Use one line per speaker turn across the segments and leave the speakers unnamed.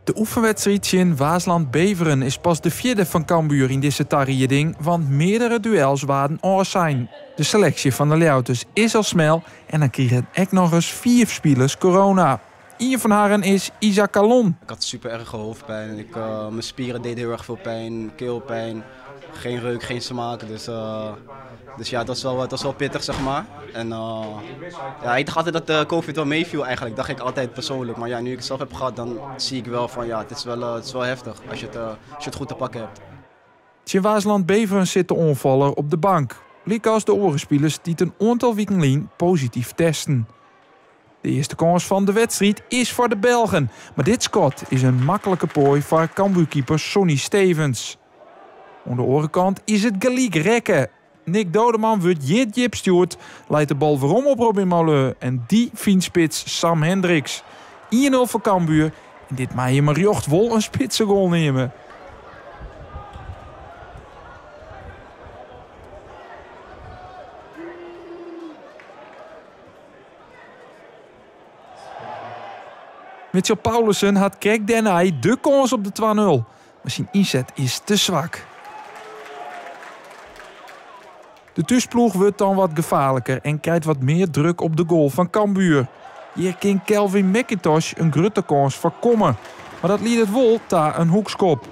De oefenwedstriid tsjin Waasland Beveren is pas de fjirde fan Cambuur yn dizze tarieding, want meardere duels waarden ôfsein. De seleksje fan de Ljouwerters is al smel en dan krigen ek nochris fiif spilers corona. Ien fan harren is Isaac Kallon.
Ik had super erge hoofdpijn. Mijn spieren deden heel erg veel pijn, keelpijn. Geen reuk, geen smaak. Dus ja, dat is wel pittig. En ja, ik dacht altijd dat de COVID wel meeviel eigenlijk, dacht ik altijd persoonlijk. Maar ja, nu ik het zelf heb gehad, dan zie ik wel van ja, het is wel heftig als je het goed te pakken hebt.
Tsjin Waasland Beveren sit de oanfaller op de bank. Lykas de oare spilers dy't in oantal wiken lyn posityf testen. De earste kâns fan de wedstriid is foar de Belgen. Mar dit skot is in maklike proai foar Cambuurkeeper Sonny Stevens. Oan de oare kant is it gelyk rekke. Nick Doodeman wurdt hjir djip stjoerd, leit de bal werom op Robin Maulun en dy fynt spits Sam Hendriks. 1-0 foar Cambuur en dit mei je mar rjocht wol in spitsegoal neame. Mitchell Paulissen hat krekt dêrnei de kâns op de 2-0, mar syn ynset is te swak. De thúsploech wurdt dan wat gefaarliker en krijt wat mear druk op de goal fan Cambuur. Hjir kin Calvin Mac-Intosch in grutte kâns foarkomme, mar dat liedt wol ta in hoekskop.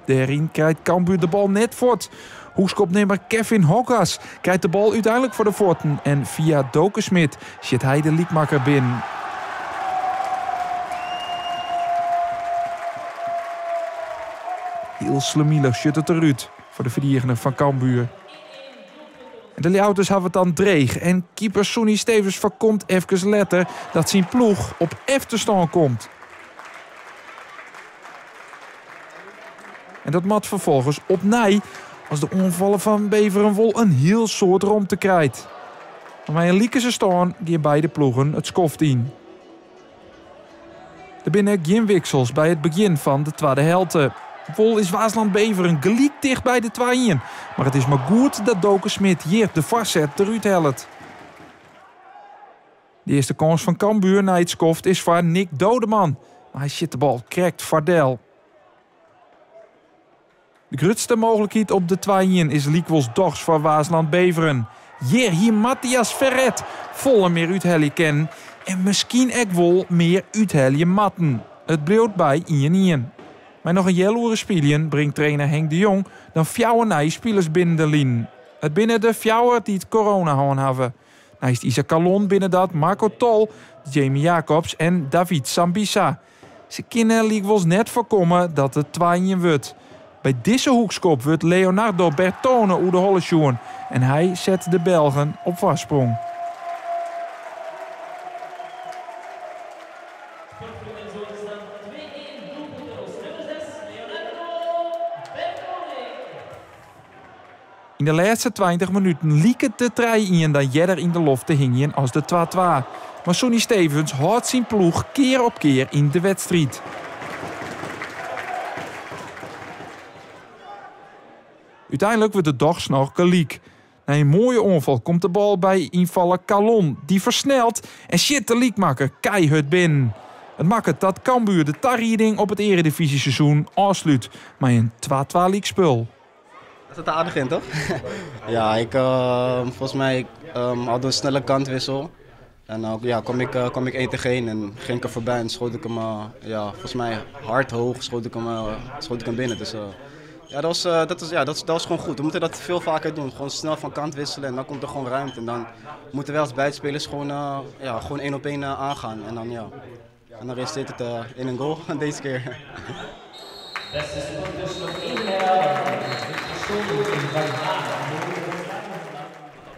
Dêryn krijt Cambuur de bal net fuort. Hoekskopnimmer Kevin Hoggas krijt de bal úteinlik foar de fuotten en fia Doke Schmidt sjit hy de lykmakker binnen. Hiel slemielich sjit it derút foar de ferdigener fan Cambuur. En de Ljouwerters hawwe it dan dreech en keeper Sonny Stevens foarkomt efkes letter dat syn ploech op efterstân komt. En dat moat ferfolgens opnij as de oanfaller fan Beveren wol in hiel soad romte krijt. Mar mei in likense stân gean beide ploegen it skoft yn. Der binne gjin wiksels by it begjin fan de twadde helte. Wol is Waasland Beveren gelyk ticht by de 2-1. Mar it is mar goed dat Doke Schmidt hjir de foarset derút hellet. De earste kâns fan Cambuur nei it skoft is foar Nick Doodeman. Mar hy sjit de bal krekt foar del. De grutste mooglikheid op de 2-1 is lykwols dochs foar Waasland Beveren. Hjir hie Matthias Verreth folle mear úthelje kinnen en miskien ek wol mear úthelje moatten. It bliuwt by 1-1. Mei noch in healoere spyljen bringt trainer Henk de Jong dan fjouwer nije spilers binnen de linen. It binne de fjouwer dy't corona hân hawwe. Neist Isaac Kallon binne dat Marco Tol, Jamie Jacobs en David Sambissa. Se kinne lykwols net foarkomme dat it 2-1 wurdt. By dizze hoekskop wurdt Leonardo Bertone oer de holle sjoen en hy set de Belgen op foarsprong. Yn de lêste 20 minuten liket de 3-1 dan earder yn de loft te hingjen as de 2-2. Mar Sonny Stevens hâldt syn ploech kear op kear yn de wedstriid. Uteinlik wurdt it dochs noch gelyk. Nei in moaie oanfal komt de bal by ynfaller Kallon. Dy fersnelt en sjit de lykmakker keihurd binnen. It makket dat Cambuur de tarieding op it earedivyzjeseizoen ôfslút mei in 2-2 lykspul.
Dat zit er aardig in, toch? Ja, volgens mij had een snelle kantwissel. En dan kwam ik 1 tegen 1 en ging ik er voorbij en schoot ik hem, ja, volgens mij hard hoog schoot ik hem binnen. Dus ja, dat was dat is, ja, dat is, dat was gewoon goed. We moeten dat veel vaker doen. Gewoon snel van kant wisselen en dan komt er gewoon ruimte. En dan moeten wij als buitenspelers gewoon 1 op 1 aangaan. En dan resulteert het in een goal deze keer.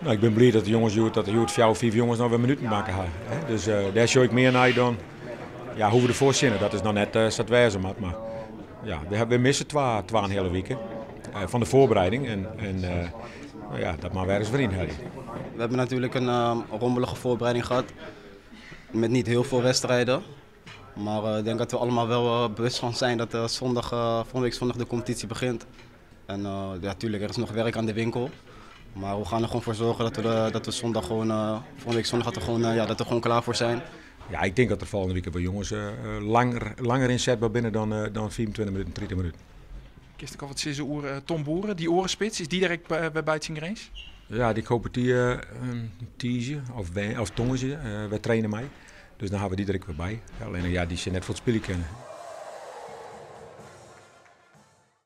Ik ben blij dat de jongens, dat de hjoed 4 of 5 jongens nog weer minuten maken hebben, hè. Dus daar zie ik meer naar dan, ja, hoe we ervoor zitten. Dat is nog net zat wijze, maar ja, we missen twa een hele week van de voorbereiding en dat maar weer eens weer inhalen.
We hebben natuurlijk een rommelige voorbereiding gehad met niet heel veel wedstrijden. Maar ik denk dat we allemaal wel bewust van zijn dat volgende week zondag de competitie begint. En ja, tuurlijk, er is nog werk aan de winkel. Maar we gaan er gewoon voor zorgen dat we, de, dat we zondag gewoon volgende week zondag dat we gewoon ja, dat we gewoon klaar voor zijn.
Ja, ik tink dat der folgjende wike wol jonges langer, langer ynsetber binne dan 25 minuten, 30 minuten.
Kinst ek al wat sizze oer Tom Boeren, dy oare spits? Is dy der ek by tsjin Grins?
Ja, ik hoop dy tiisdei of tongersdei wer traine mei. Dus dan hawwe we dy der ek wer by. Allinnich ja, dy sil net foar it spyljen kinne.